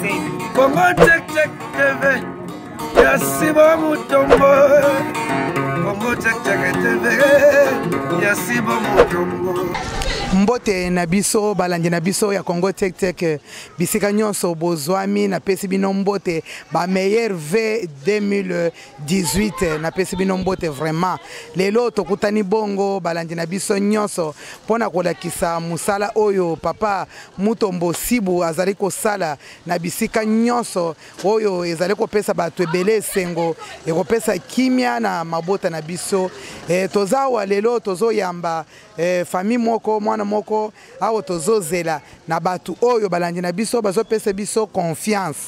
Congo Check Check TV ya Sibo Mutombo. Congo Check Check TV ya Sibo Mutombo. Mbote na biso balandi na biso ya Congo Tech Tech, bisika nyonso bozwami, napesi bino mbote ba meilleur V 2018, napesi bino mbote vraiment. Lelo tokutani bongo balandi na biso nyonso mpona kolakisa mosala oyo papa Mutombo Sibu azali kosala na bisika nyonso oyo ezali kopesa bato ebele esengo, ekopesa kimia na mabota na biso. Toza awa lelo tozoyamba famille moko, mwana moko awa tozozela na bato oyo balandi na biso bazopesa biso confiance,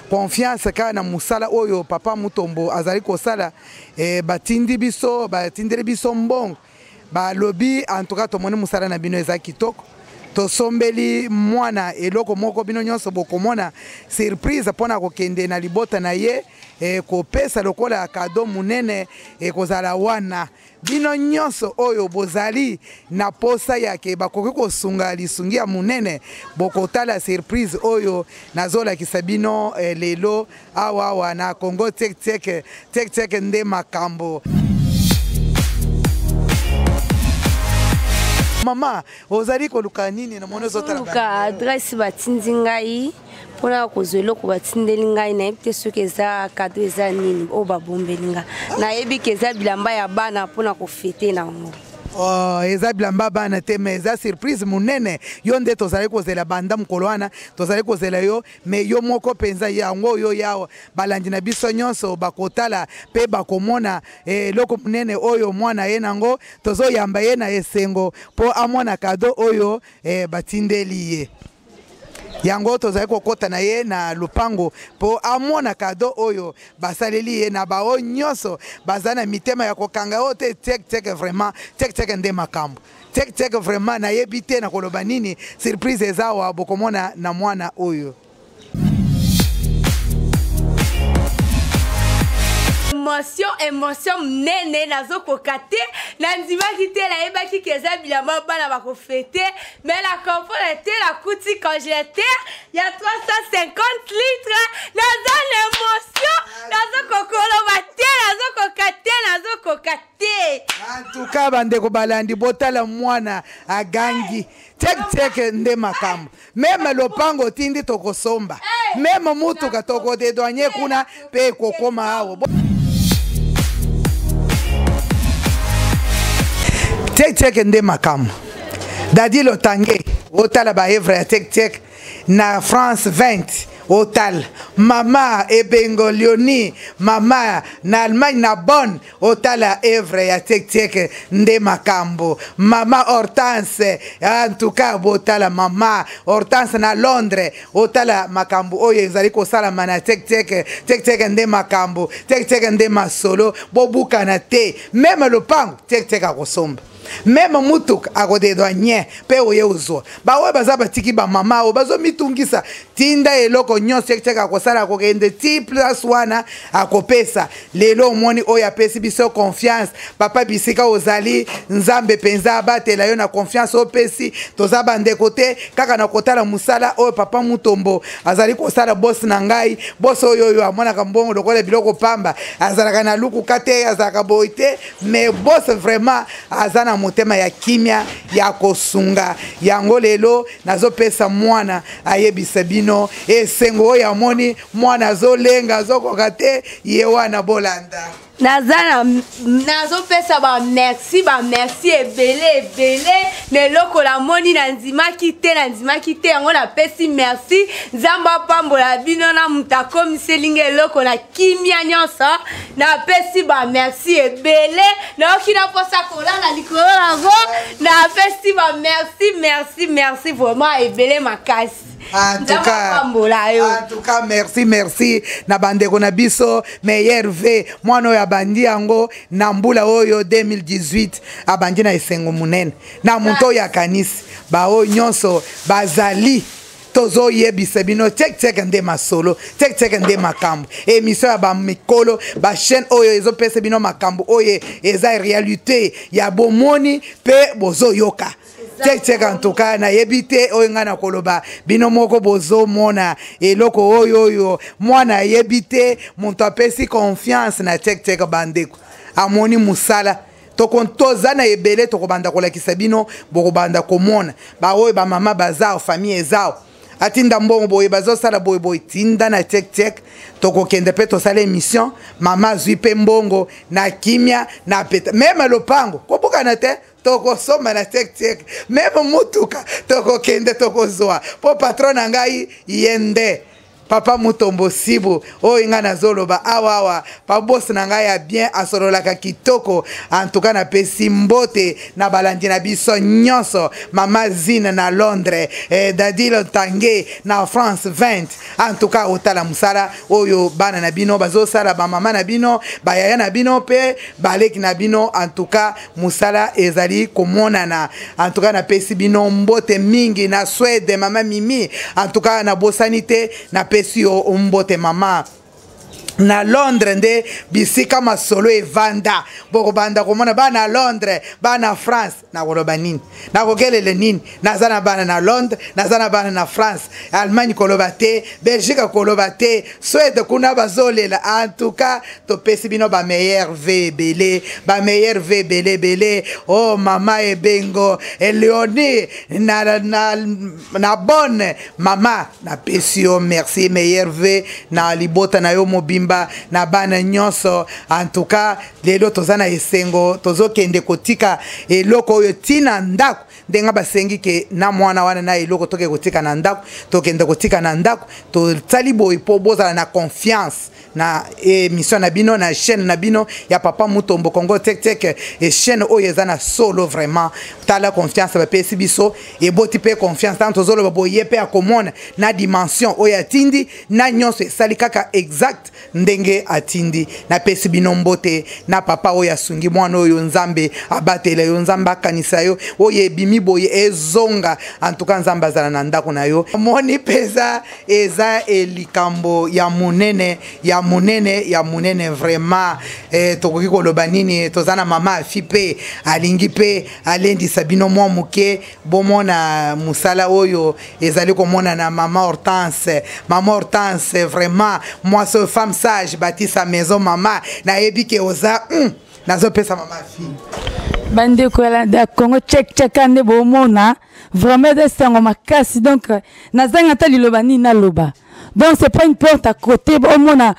confiance kaka na mosala oyo papa Mutombo azali kosala. Batindi biso, batindeli biso mbongo, balobi en tout cas tomoni mosala na bino eza kitoko, tosombeli mwana eloko moko, bino nyonso bokomona surprise mpona kokende na libota na ye, kopesa lokola cadeau monene ekozala wana. Bino nyonso oyo bozali na posa yake bakoki kosunga lisungi ya monene, bokotala surprise oyo nazolakisa bino lelo awa awa na Congo Tech Tech. Tech Tech nde makambo. Mama, ozali koluka nini? Na moni ozotala Koluka adresse batindi ngai mpona kozwa eloko batindeli ngai, nayebi te soki eza cadeau eza nini oyo babombeli nga. Nayebi ke eza bilamba ya bana mpona kofete na yango. Oh, eza bilamba bana te, mais eza surprise monene. Yo nde tozali kozela banda mokolo wana, tozali kozela yo, mais yo moko mpenza yango oyo yawa balandi na biso nyonso bakotala mpe bakomona eloko monene oyo mwana ye nango. Tozoyamba ye na esengo mpo amona cadeau oyo batindeli ye. Yango tozali kokota na ye na lopango mpo amona cadeau oyo basaleli ye na bao nyonso baza na mitema ya kokanga oyo te. Tek tek vraiment, tek tek nde makambo. Tek tek vraiment, nayebi te na koloba nini. Surprise eza awa, bokomona na mwana oyo. Émotion, émotion monene, nazokoka te, nandimaki te, nayebaki ke eza bilamba bana bakofete, mais na comprendre te, nakuti congélateur ya 350 litres. Naza na émotion, nazokokoloba te, nazokoka te, nazokoka te. En tout cas bandeko balandi, botala mwana agangi. Tek tek nde makambo. Meme lopango tindi tokosomba, meme mutuka tokodedwanye kuna mpe ekokoma awa. Tek tek nde makambo. Dadi Lotange, otala ba evre ya tek tek na France 20, otala mama Ebengo Leonie, mama na Allemagne na Bonn, otala evre ya tek tek nde makambo. Mama Hortense, en tout cas botala mama Hortense na Londres, otala makambo oyo ezali kosalama na tek tek. Tek tek nde makambo, tek tek nde masolo. Bobukana te, meme lopango tek tek akosomba, meme mutuka akodedwa nye mpe oye ozwa. Baoyo baza batiki bamama oyo bazomitungisa, tinda eloko nyonso tek tek akosala, akokende ti place wana akopesa. Lelo omoni oyo apesi biso confiance. Papa, bisika ozali, Nzambe mpenza abatela yo na confiance opesi. Toza bandeko te kaka na kotala mosala oyo papa Mutombo azali kosala. Bosi na ngai, bosi oyo oyo amonaka mbongo lokola biloko pamba, azalaka na lukuka te, azalaka boye te, mais bosi vraiment aza na motema ya kimia ya kosunga. Yango lelo nazopesa mwana ayebisa bino esengo oyo amoni. Mwana azolenga, azokoka te, ye wana bolanda. Naza na nazopesa ba merci, ba merci ebele ebele na eloko namoni, nandimaki te, nandimaki te, yango napesi merci. Nzambe apambola bino na moto akomiseli nga eloko na kimia nyonso. Napesi ba merci ebele, nayoki na mposa kolala likolo nango. Napesi ba merci, merci, merci vraiment ebele makasi. En tout cas, en tout cas, merci, merci na bandeko na biso meilleur V. Mwana oyo abandi yango na mbula oyo 2018, abandi na esengo monene na moto oyo akanisi baoyo nyonso bazali. Tozoyebisa bino tek tek nde masolo, tek tek nde makambo. Émission ya bamikolo, ba chaîne oyo ezopesa bino makambo oyo eza réalité ya bomoni mpe bozoyoka. Check check, en tout cas nayebi te oyo ngai nakoloba, bino moko bozomona eloko oyo oyo mwana ayebi te. Moto apesi confiance na check check, bandeko, amoni mosala. Toza na ebele, tokobanda kolakisa bino, bokobanda komona baoyo bamama baza, famille eza, atinda mbongo boye, bazosala boye boye. Tinda na check check, tokokende mpe tosala émission. Mama azwi mpe mbongo na kimia na peta. Même lopango kobukana te, tokosomba na check check. Même mutuka tokokende tokozwa, mpo patron na ngai ye nde papa Mutombo Sibu. Oyo ngai nazoloba awa awa, pabosi na ngai ya bien, asololaka kitoko. Antuka napesi mbote na balandi na biso nyonso, mama Zine na Londres, Dadi Lotange na France 20. Antuka otala mosala oyo bana na bino bazosala, bamama na bino, bayaya na bino mpe baleki na bino. Antuka mosala ezali komonana. Antuka napesi bino mbote mingi na Swede, mama Mimi. Antuka nabosani te, napesi yo mbote mama na Londres, nde bisika masolo evanda. Bokobanda komona bana Londres, bana France. Nakoloba nini? Nakokelele nini? Naza na bana na Londres, naza na bana na France, Allemagne koloba te, Belgique koloba te, Swede kuna bazolela. En tout cas topesi bino bameilleurs vœux ebele, bameilleurs vœux ebele ebele. Oh, mama Ebengo Eleoni na bonne mama, napesi yo merci, meilleurs vœux na libota na yo mobimba, na bana nyonso. En tout cas lelo toza na esengo, tozokende kotika eloko oyo ntina ndako ndenge basengi ke na mwana wana na eloko toke kotika na ndako. Tokende kotika na ndako, tosali boye mpo bozala na confiance na émission na bino, na chaîne na bino ya papa Mutombo, Congo Tek Tek, e chaîne oyo eza na solo. Vraiment, tala confiance bapesi biso, eboti mpe confiance. Ntango tozoloba boye mpe akomona na dimension oyo atindi na nyonso esali kaka exact ndenge atindi. Napesi bino mbote na papa oyo asungi mwana oyo. Nzambe abatela yo, Nzambe akanisa yo. Oyo ebimi boye ezonga. Antuka Nzambe azala na ndako na yo. Moni mpenza eza elikambo ya monene, ya monene, ya monene vraiment. Tokoki koloba nini? Toza na mama Afi mpe alingi mpe alendisa bino mwa moke, bomona mosala oyo ezali komona na mama Hortense. Mama Hortense, vraiment mwasi oyo, femme sage, bâti sa maison. Mama, nayebi ke oza nazopesa mama Afi. Bandeko ya Congo Check Check, nde bomona vraiment eza esango makasi. Donc nazangi ata liloba nini naloba. Donc c'est pas une porte à côté. Omona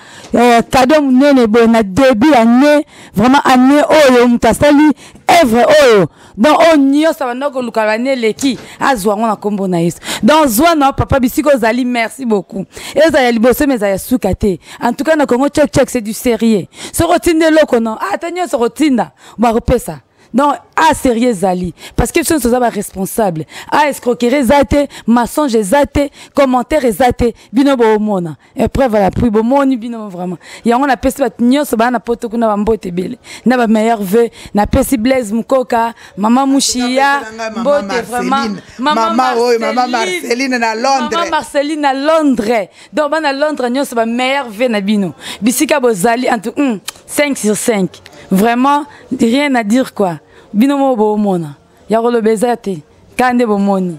cadeau monene boye na début année, vraiment année oyo moto asali œuvre oyo. Donc oyo nyonso abanda koluka bane eleki, azwa yango na nkombo na Yesu. Donc zwa na papa bisika ozali. Merci beaucoup. Ezala ya liboso, mais ezala ya suka te. En tout cas na Congo Check Check, c'est du sérieux. Soki otinda eloko, non, ata nyonso kotinda, bakopesa. Donc a sérieux ezali, parce que biso nyonso toza baresponsable. A escroquerie eza te, mensonge eza te, commentaire eza te. Bino boomona épreuve à l'appui, bomoni bino vraiment. Yango napesi bato nyonso baa na poto kuna bambote ebele na bameilleurs vœux. Napesi Blaise Mukoka, mama Mushiya mbote vraiment. Mama oyo, mama Marceline na Londres. Mama Marceline na Londres. Donc bana Londres nyonso, bameilleurs vœux na bino bisika bozali. En tout 5 sur 5, vraiment rien à dire quoi. Bino moko boomona, ya koloba eza te, kaka nde bomoni.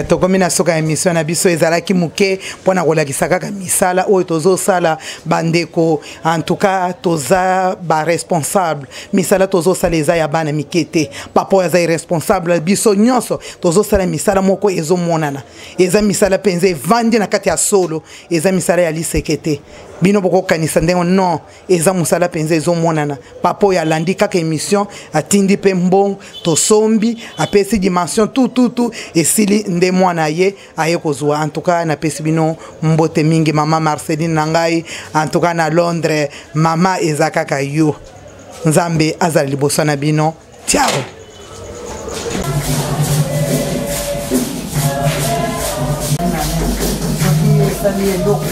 Tokomi na suka ya émission na biso. Ezalaki moke mpona kolakisa kaka misala oyo tozosala, bandeko. En tout cas toza baresponsable. Misala tozosala eza ya bana mike te. Papa oyo aza irresponsable. Biso nyonso tozosala misala moko ezomonana, eza misala mpenza evandi na kati ya solo, eza misala ya liseke te. Bino bokokanisa ndenge non, eza mosala mpenza ezomonana. Papa oyo alandi kaka émission, atindi mpe mbongo, tosombi, apesi dimension, tututu esili nde mwana ye aye kozwa. En tout cas napesi bino mbote mingi, mama Marceline na ngai. En tout cas na Londres, mama, eza kaka yo. Nzambe azala liboso na bino. Ciao. Esali eloko.